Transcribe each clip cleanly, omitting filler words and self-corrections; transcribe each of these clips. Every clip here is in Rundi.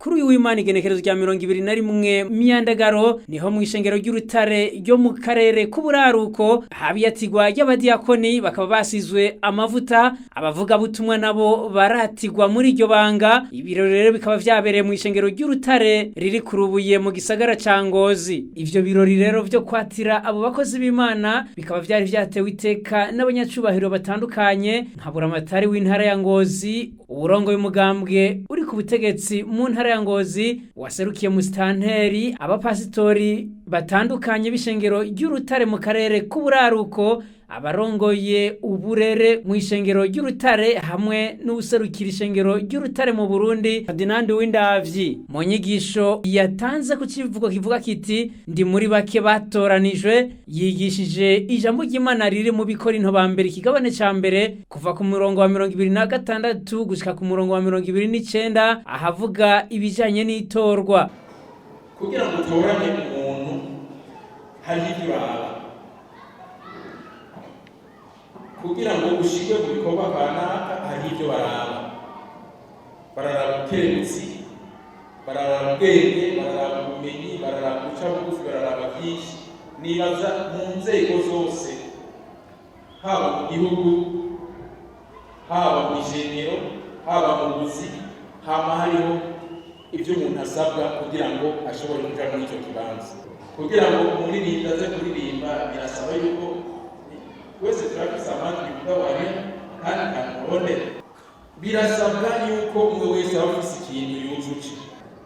Kuri uyu w'Imana igenekerezo rya 21 Myandagaro niho mu ishengero ry'Urutare ryo mu karere k'uburaruko habiyatigwa ry'abadiyakoni bakaba basizwe amavuta, abavuga butumwa nabo baratigwa muri iryo banga. Ibirori rero bikaba vyabereye mu ishengero ry'Urutare riri kurubuye mu gisagara ca Ngozi. Ivyo birori rero vyo kwatira abo bakozi b'Imana bikaba vyari vyatewe iteka n'abanyacubahiro batandukanye nka buramatari w'intara ya Ngozi, uwurongoye umugambwe uri ku butegetsi mu ntara ya Ngozi, waserukiye musitanteri, abapasitori batandukanye b'ishengero ry'Urutare mu karere k'uburaruko, abarongoye uburere mu ishengero ry'Urutare hamwe n'uwuserukira ishengero ry'Urutare mu Burundi, Ferdinand Uwindavyi. Mu nyigisho yatanze ku kivugo kivuga kiti ndi muri bake batoranijwe, yigishije ijambo ry'Imana riri mu Bikorinto ba mbere ikigabane ca mbere kuva ku murongo wa 26 gushika ku murongo wa 29, ahavuga ibijanye n'itorwa. Kugira ngo utoranye umuntu hariho ivyo uraba, kugira ngo ushirwe mu bikorwa kanaka hariho ivyo baraba. Bararaba ubukerebutsi, bararaba ubwenge, bararaba ubumenyi, bararaba guca bugufi, bararaba vyinshi. Nibaza mu nzego zose, haba mu gihugu, haba mw'ishengero, haba mu buzi, hama hariho ivyo umuntu asabwa kugira ngo ashobore kuja muri ico kibanza. Kugira ngo umuririmbyi aze kuririmba birasaba yuko twese turafise amajwi, mugabo hariho akandi kantu murondera. Birasabwa yuko umwe wese aba afise ikintu yujuje.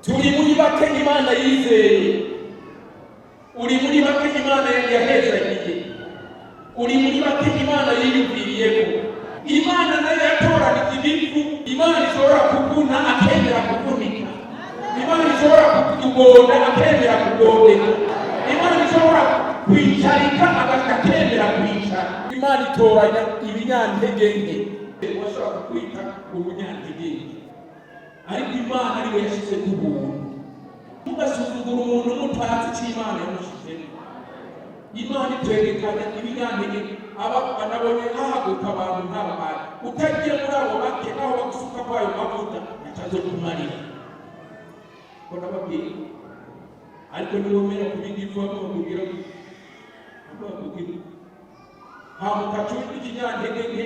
Turi muri bake Imana yizeye, uri muri bake Imana yahezagiye, uri muri bake Imana yiyumviriyeko. Imana nayo yatoranije ibivu. Imana ishobora kuvuna akemera kuvunika, Imana ishobora kukugonda akemera kugondeka, Imana ishobora kwicarika akemera kwicara. Imana itoranya ibinyantege nke. Washobora kukwita umunyantege nke, ariko Imana ariwe yashize ku buntu. Mugasuzugura umuntu mutazi icyo Imana yamushizemo. Imana itegekanya ibinyantege. Aba nabonye hahaguruka abantu nk'aba bantu, utagiye muri abo bake aho bagusuka kwayo mavuta ntaco kumarira ko nababwiye. Ariko niwemera kuba igifu, bakubwira bakubwira hama ukacumba ikinyantege nke.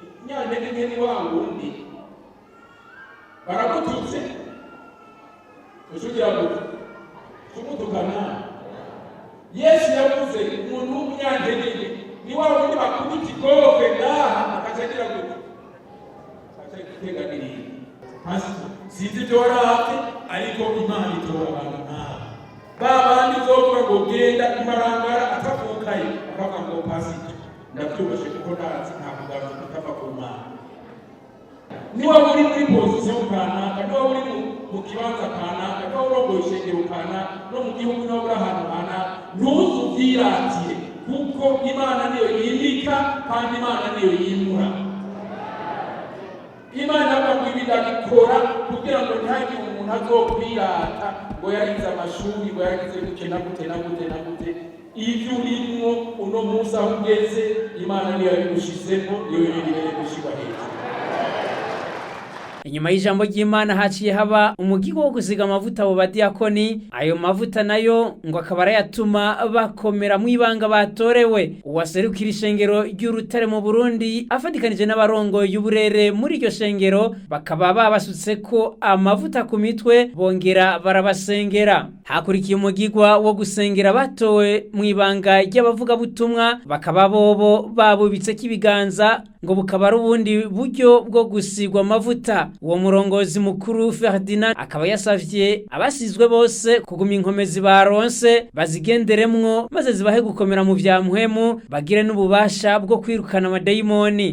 Ikinyantege nke ni wa wundi baragututse ucugira ngo tumutukana. Yesu yavuze umuntu w'umunyantege nke ni wa wundi bakubita ikofe ngaha akaca agira gute, akaca guteganirira. Pastor, sinzi ibyo warate, ariko Imana itora abantu nk'aba ba bandi uzovuga ngo genda imarangara atavukaye, akavuga ngo pastor ndabyubashe kuko ndazi nta kugaruka kutava ku Mana. Niba uri muri position kanaka, niba uri mu kibanza kanaka, niba urongoye ishengero kanaka no mu gihugu, niba uri ahantu kanaka, ntuze uvyiratire, kuko Imana niyo yimika kandi Imana niyo yimura. Imana avuga ngo ibi ndabikora kugira ngo ntihagire umuntu azokwirata ngo yarize amashuri, ngo yarize gute na gute na gute na gute. Ivyo urimwo uno munsi, aho ugeze, Imana niyo yabigushizemo, niyo yonyene ibereye gushirwa hejuru. Inyuma y'ijambo ry'Imana haciye haba umugigo wo gusiga amavuta abo badiyakoni. Ayo mavuta nayo ngo akaba arayatuma bakomera mu ibanga batorewe. Uwaserukira ishengero ry'Urutare mu Burundi afatikanije n'abarongoye uburere muri iryo shengero bakaba babasutse ko amavuta ku mitwe, bongera barabasengera. Hakurikiye umugigwa wo gusengera batowe mu ibanga ry'abavugabutumwa, bakaba bobo babubitseko ibiganza, ngo bukaba ari ubundi buryo bwo gusigwa amavuta. Uwo murongozi mukuru Ferdinand akaba yasavye abasizwe bose kuguma inkomezi baronse bazigenderemwo, maze zibahe gukomera mu vya mpwemu, bagire n'ububasha bwo kwirukana amadayimoni.